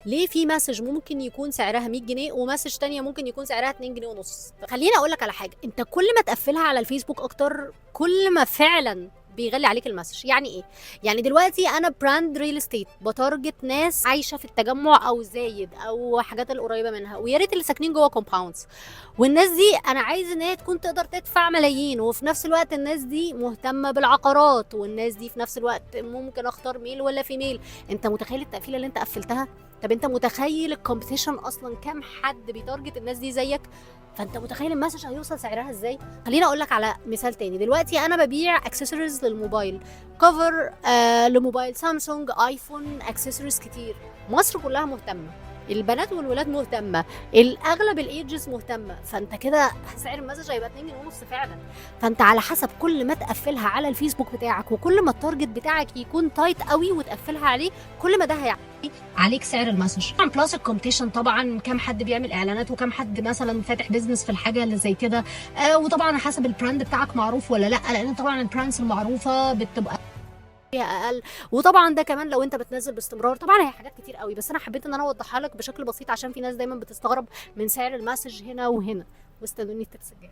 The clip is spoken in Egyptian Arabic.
ليه في message ممكن يكون سعرها 100 جنيه و message تانية ممكن يكون سعرها 2 جنيه ونص؟ خليني اقول لك على حاجه، انت كل ما تقفلها على الفيسبوك اكتر كل ما فعلا بيغلي عليك ال message. يعني ايه؟ يعني دلوقتي انا brand real estate ب target ناس عايشه في التجمع او زايد او حاجات القريبة منها، ويا ريت اللي ساكنين جوه compounds، والناس دي انا عايز ان هي تكون تقدر تدفع ملايين، وفي نفس الوقت الناس دي مهتمة بالعقارات، والناس دي في نفس الوقت ممكن اختار male ولا female. انت متخيل التقفيله اللي انت قفلتها؟ طب انت متخيل ال competition اصلا كام حد بي target الناس دي زيك؟ فانت متخيل ال message هيوصل سعرها ازاي؟ خليني اقول لك على مثال تاني. دلوقتي انا ببيع اكسسوارز للموبايل، cover لموبايل سامسونج، ايفون، اكسسوارز كتير. مصر كلها مهتمه، البنات والولاد مهتمه، الاغلب ال ages مهتمه، فانت كده سعر ال message هيبقى 2 جنيه ونص فعلا. فانت على حسب كل ما تقفلها على الفيسبوك بتاعك وكل ما ال target بتاعك يكون tight قوي وتقفلها عليه، كل ما ده هيعلي عليك سعر ال message. طبعا plus ال competition، طبعا كام حد بيعمل اعلانات وكام حد مثلا فاتح business في الحاجة اللي زي كده، وطبعا حسب ال brand بتاعك معروف ولا لا، لان طبعا ال brands المعروفة بتبقى فيها اقل. وطبعا ده كمان لو انت بتنزل باستمرار. طبعا هي حاجات كتير قوي، بس انا حبيت ان انا اوضحها لك بشكل بسيط عشان في ناس دايما بتستغرب من سعر ال message هنا وهنا. واستنوني ال tips الجاي.